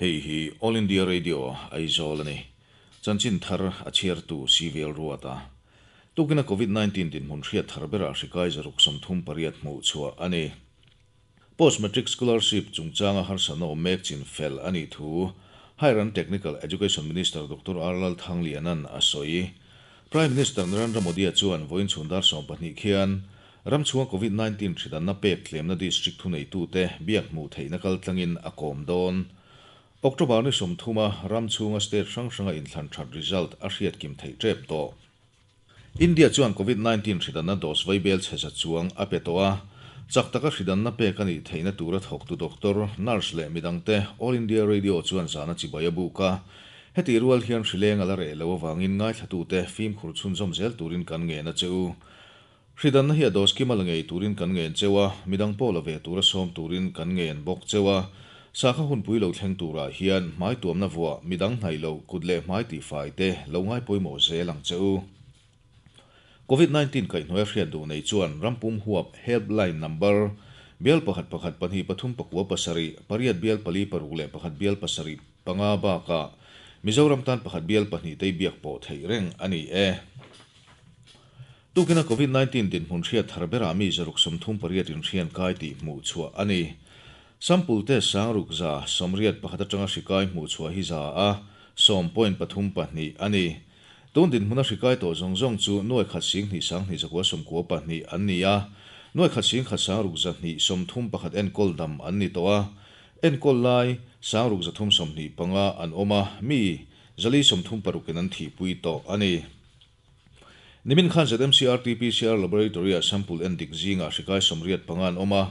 Hei hi All India Radio, Aizawl a ni. Chanchin thar a chhiartu CVL Ruata. Tukina Covid 19 dinhmun hriat thar berah hri kai zaruk 38 hmuh chhuah a ni. Post Matric Scholarship chungchanga harsatna awm mek chin fel a nih thu Higher and Technical Education Minister Doctor R Lalthangliana'n a sawi. Prime Minister Narendra Modi-a chuan vawiin chhun dar 12 khian ram chhunga Covid 19 hridanna pek tlemna district thuneitute biak hmuh theihna kaltlangin a kawm dawn. October ni 30-a ram chhunga state hrang hranga inthlan that result a hriat kim theih tep tawh. India chuan Covid 19 hridanna dose vaibel chhe za chuang a pe tawh a, chak taka hridanna pek a nih theihna tura thawktu doctor, nurse leh midangte All India Radio chuan zana chibai a buk a. Heti rual hian hrileng a la reh lo avangin ngaithlatute fimkhur chhunzawm zel turin kan ngen a che u. Hridanna hi a dose kima la ngei turin kan ngen cheu a, midang pawh la ve tura sawm turin kan ngen bawk cheu a. Sakha hunpui lo thleng turah hian hmai tuamna vuah, midang hnaih loh, kut leh hmai tihfai te lo ngai pawimawh zel ang che u. Covid 19 kaihhnuai a hriat duh nei chuan rampum huap helpline number bial pakhat pakhat pahnih pathum pakua pasarih pariat bial pali paruk leh pakhat bial pasarih panga bakah Mizoram tan pakhat bial pahnih te biak pawh theih reng a ni e. Tukina Covid 19 dinhmun hriat thar berah mi zaruk 38 in hrian kai tih hmuh chhuah a ni. Sample test sangruk za 81 atanga hri kai hmuh chhuah hi za a 10.32 a ni. Tun dinhmun a hri kai tawh zawng zawng chu nuai khat sing hnih sang hnih zakua 92 an ni a. Nuai khat sing khat sangruk za hnih 31 enkawl dam an ni tawh a. Enkawl lai sangruk 325 an awm a, mi zali 36 in an thihpui tawh a ni. Nimin khan ZMC RT-PCR Laboratory-ah sample endik zingah hri kai 85 an awm a.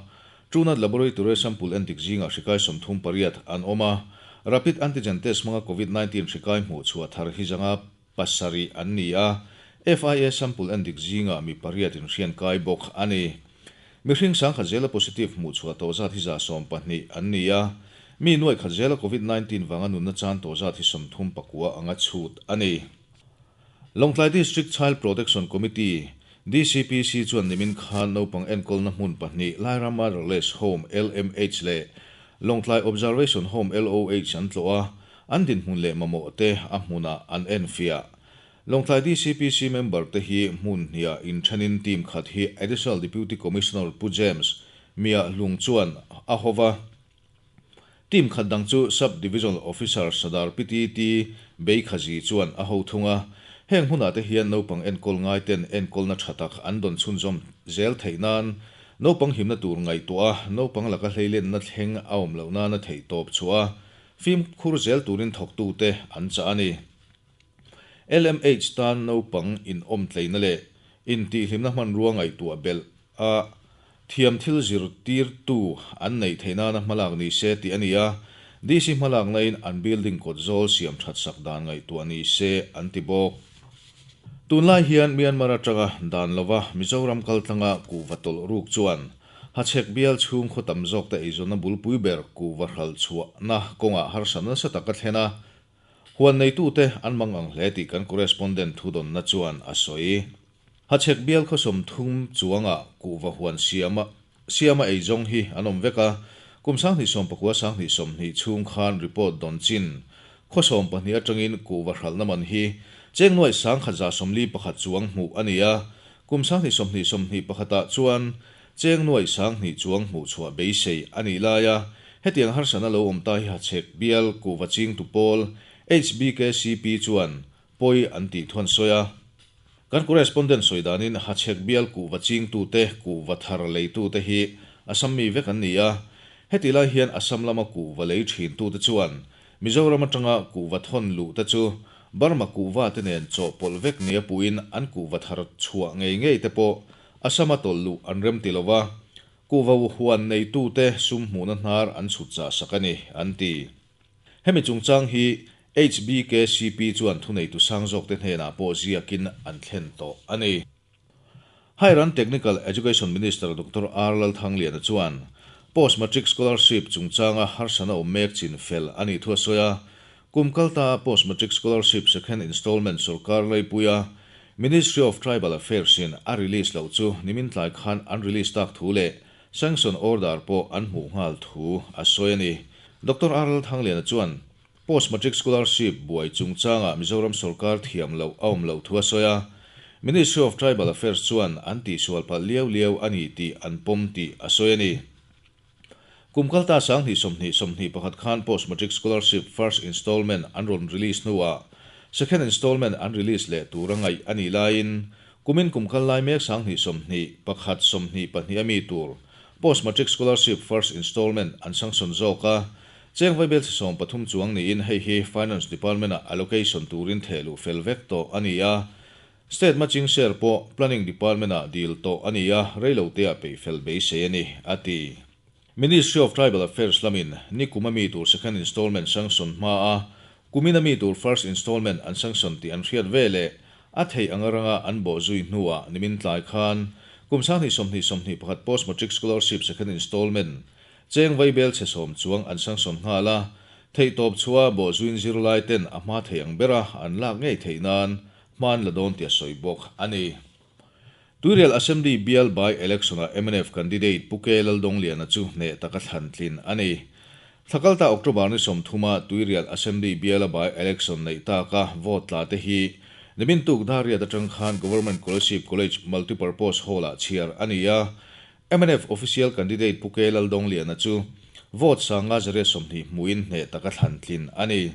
Truenat Laboratory sample endik zingah hri kai 38 an awm a. Rapid antigen test hmanga Covid 19 hri kai hmuh chhuah thar hi 57 an ni a. FIA sample endik zingah mi pariat in hrian kai bawk a ni. Mihring sangkhat zela positive hmuh chhuah tawh zat hi 12 an ni a. Mi nuai khat zela Covid 19 wanga nunna chan tawh zat hi 39 anga chhut a ni. Lawngtlai District Child Protection Committee, DCPC, chuan nimin khan naupang enkawlna hmun pahnih Lairam Motherless Home, LMH, leh Lawngtlai Observation Home, LOH, an tlawh a, an dinhmun leh mamawh te a hmunah an en fiah. Lawngtlai DCPC member te hi hmun hniah inthenin team khat hi Additional Deputy Commissioner Pu James Mia Hlung chuan a hova. Team khat dang chu Sub Divisional Officer Sadar PTT Bei Khazi chuan a ho thung a. Heng hmunah te hian naupang enkawl ngai ten enkawlna tha tak an dawn chhunzawm zel theih nan naupang himna tur ngaihtuah a, naupang laka hleilenna thleng a awm loh nana theih tawp chhuah a, fimkhur zel turin thawktute an chah a ni. LMH tan naupang inawm tleina leh intihhlimna hmanrua ngaihtuah belh a, thiam thil zirtirtu an neih theih nana hmalak ni se tih a ni a, DC hmalak nain an building kawt zawl siam that sak dan ngaihtuah ni se an ti bawk. Tunlai hian Myanmar atanga dan lova Mizoram kaltlanga kuhva tawlh ruk chuan Hachhek bial chhung khaw tam zawk te eizawnna bulpui ber kuhva hral chhuahna kawngah harsatna nasa tak a thlen a, huan neitute an mang ang hle tih kan correspondent thudawnna chuan a sawi. Hachhek bial khaw 30 chuanga kuhva huan siama siama eizawng hi an awm vek a, kum 2019 2020 chhung khan report dawn chin khaw 12 atangin kuhva hralhna man hi cheng nuai 1141 chuang hmuh a ni a, kum 2020 21ah chuan cheng nuai 20,000 chuang hmuh chhuah beisei a nih lai a, hetiang harsatna lo awm ta hi Hachhek bial kuhva chingtu pawl HBKCP chuan pawi an tih thuan sawi a. Kan correspondent sawi danin Hachhek bial kuhva chingtute kuhva thar leitute hi Assam mi vek an ni a. Heti lai hian Assam lama kuhva lei thintute chuan Mizoram atanga kuhva thawn luh te chu Burma kuhva te nen chawhpawlh vek nia puhin an kuhva thar chhuah ngei ngei te pawh Assam-a tawlh luh an rem ti lova, kuhva huan neitute sum hmuhna hnar an chhut chah sak a ni, an ti. Hemi chungchang hi HBKCP chuan thuneitu sang zawk te hnenah pawh ziakin an thlen tawh a ni. Higher and Technical Education Minister Doctor R Lalthangliana chuan Post Matric Scholarship chungchanga harsatna awm mek chin fel a nih thu a sawi a. Kum kalta Post Matric Scholarship second installment sorkar leipuia Ministry of Tribal Affairs in a release loh chu nimin tlai khan an release tak thu leh sanction order pawh an hmuh nghal thu a sawi a ni. Doctor RL Thangliana chuan Post Matric Scholarship buai chungchangah Mizoram sorkar thiam loh a awm loh thu a sawi a, Ministry of Tribal Affairs chuan an tihsual palh liau liau a ni tih an pawm tih a sawi a ni. Kum kalta 2020 21 khan Post Matric Scholarship first installment an rawn release hnuah second installment an release leh tur a ngaih a nih laiin kumin kum kal lai mek 2021 22 a mi tur Post Matric Scholarship first installment an sanction zawk a, cheng vaibel chi 13 chuang niin hei hi Finance Department-ah allocation turin thehluh fel vek tawh a ni a. State matching share pawh Planning Department-ah dil tawh a ni a, reiloteah peih fel beisei a ni, a ti. Ministry of Tribal Affairs lamin nikum a mi tur second installment sanction hma a, kumin a mi tur first installment an sanction tih an hriat ve leh a theih anga ranga an bawh zui hnuah nimin tlai khan kum 2020 21 Post Matric Scholarship second installment cheng vaibel chhe 10 chuang an sanction nghal a, theih tawp chua bawh zuin zirlai ten a hma thei ang bera an lak ngei theih nan hman la dawn tia sawi bawk a ni. Tuirial Assembly bial by election-a mnf candidate Pu K Laldongliana chu hneh taka thlan tlin a ni. Thlakalta October ni 30 Tuirial Assembly biala by election neih taka vote tla te hi nimin tuk dariat atang khan Government Scholarship College Multipurpose Hall-ah chhiar a ni a. Mnf official candidate Pu K Laldongliana chu vote sanga zariat 20 hmuin hneh taka thlan tlin a ni.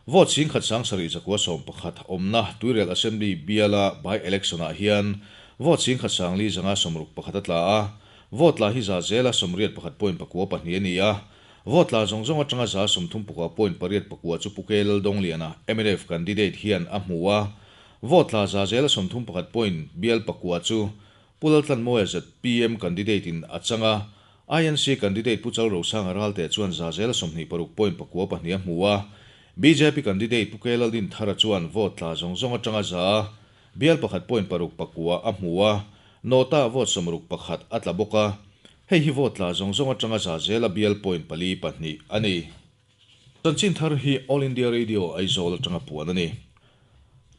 Vote 17,911 awmna Tuirial Assembly biala by election-ah hian vote 7,561 a tla a, vote tla hi za zela 81.92 a ni a, vote tla zawng zawng atanga za 34.84 chu Pu K Laldongliana mnf candidate hian a hmu a, vote tla za zela 31 point bial pakua chu Pu Laltlanmawia ZPM candidate in a changa, INC candidate Pu Chal Rosanga Ralte chuan za zela 26.92 a hmu a, BJP candidate Pu K Laldin Thara chuan vote tla zawng zawng atanga za bial 1.69 a hmu a, nota vote 61 a tla bawk a, hei hi vote tla zawng zawng atanga za zela bial point 42 a ni. Chanchin thar hi All India Radio Aizawl atanga puan a ni.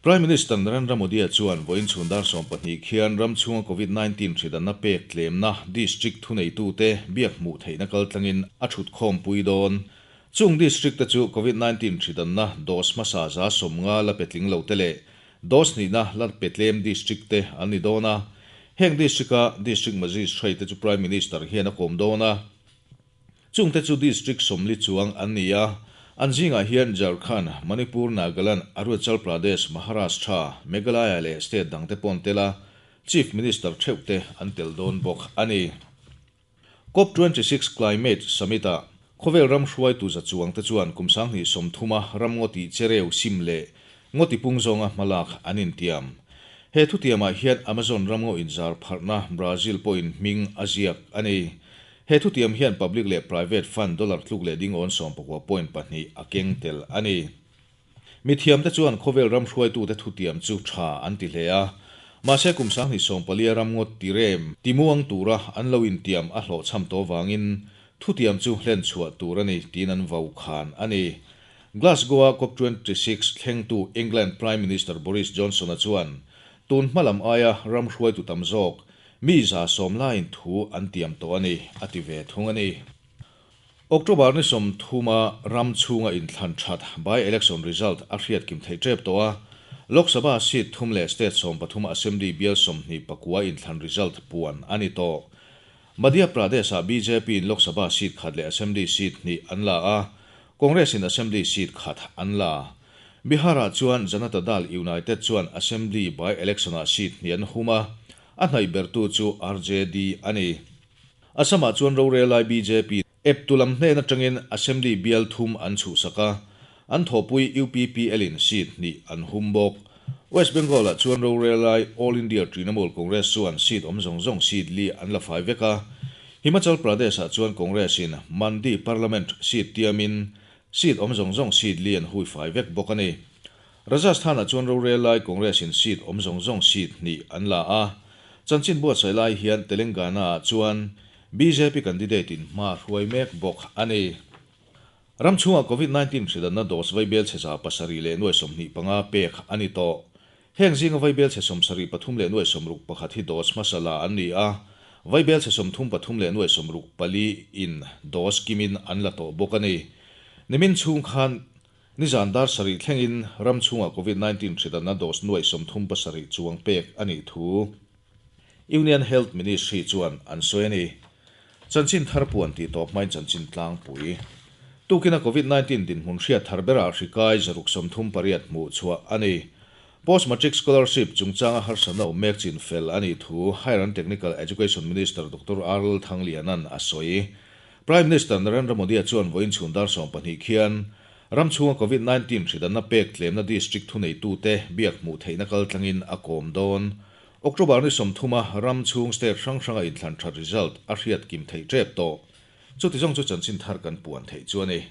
Prime Minister Narendra Modi chuan voin chhundar 12 khian ram chhunga COVID-19 hridanna pek tlemna district thuneitu te biak hmuh theihna kaltlangin a thut khawm pui dawn. Chung district te chu COVID-19 hridanna dose hmasa za 50 la petling lo te leh dose nihna la petlem district te an ni dawn a. Heng district a district magistrate te chu Prime Minister hian a kawm dawn a. Chung te chu district 40 chuang an ni a, an zingah hian Jharkhand, Manipur, Nagaland, Arunachal Pradesh, Maharashtra, Meghalaya leh state dang te pawn tela Chief Minister theuh te an tel dawn bawk a ni. COP26 Climate Summit-a khawvel ram hruaitu za chuang te chuan kum 2030 ram ngawti chereu sim leh ngawti pung zawnga hmalak an intiam. He thutiamah hian Amazon ram ngaw inzar pharhna Brazil pawhin hming a ziak a ni. He thutiam hian public leh private fund dollar tluk leh ding awn 19.2 a keng tel a ni. Mi thiam te chuan khawvel ram hruaitu te thutiam chu tha an ti hle a. Mahse kum 2040 ram ngawt tirem timuang tura an lo intiam a hlawh cham to wangin thutiam chu hlen chhuah tur a ni tin an vau khan a ni. Glasgow-a COP26 thlengtu England Prime Minister Boris Johnson a chuan tun hmalam aia ram hruaitu tam zawk mi za 10 lain thu an tiam to a ni a ti ve thung a ni. October ni 30 ram chhunga inthlan that by election result a hriat kim thei tep to a, Lok Sabha seat thum leh state 13 assembly bial 29 inthlan result puan a ni to. Madhya Pradesh a BJP in Lok Sabha seat khat leh assembly seat ni an la a, Congress in assembly seat khat an la. Bihar ah chuan Janata Dal United chuan assembly by election a seat ni an huma, a hnai bertu chu RJD a ni. Assam ah chuan rorelai BJP ep tulam hnena tangin assembly bial thum an chu saka, an thopui UPPL in seat ni an hum bawk. West Bengal ah chuan rorelai All India Trinamool Congress chuan seat awm zawng zawng seat li an la fai vek a. Himachal Pradesh ah chuan Congress in Mandi Parliament seat tiamin seat awm zawng zawng seat li an hui fai vek bawk a ni. Rajasthan ah chuan rorelai Congress in seat awm zawng zawng seat ni an la a. Chanchin buatsaih lai hian Telangana ah chuan BJP candidate in hma hruai mek bawk a ni. Ram chhunga COVID-19 hridanna dose vaibel chhe 700 leh 25 pek a ni tawh. Heng zinga vaibel chhe 73 leh 61 hi dose hmasa la an ni a, vaibel chhe 33 leh 64 in dose kimin an la tawh bawk a ni. Nimin chhung khan nizan dar sarih thlengin ram chhungah Covid 19 hridanna dose nuaih 37 chuang pek a nih thu Union Health Ministry chuan an sawi a ni. Chanchin thar puan tih tawp hmain chanchin tlangpui. Tukina Covid 19 dinhmun hriat thar berah hri kai 138 hmuh chhuah a ni. Post Matric Scholarship chungchanga harsatna awm mek chin fel a nih thu Higher and Technical Education Minister Doctor R Lalthangliana'n a sawi. Prime Minister Narendra Modi-a chuan vawiin chhun dar 12 khian ram chhunga Covid 19 hridanna pek tlemna district thuneitute biak hmuh theihna kaltlangin a kawm dawn. October ni 30 a ram chhung state hrang hranga inthlan that result a hriat kim theih tep tawh. Chuti zawng chu chanchin thar kan puan theih chu a ni.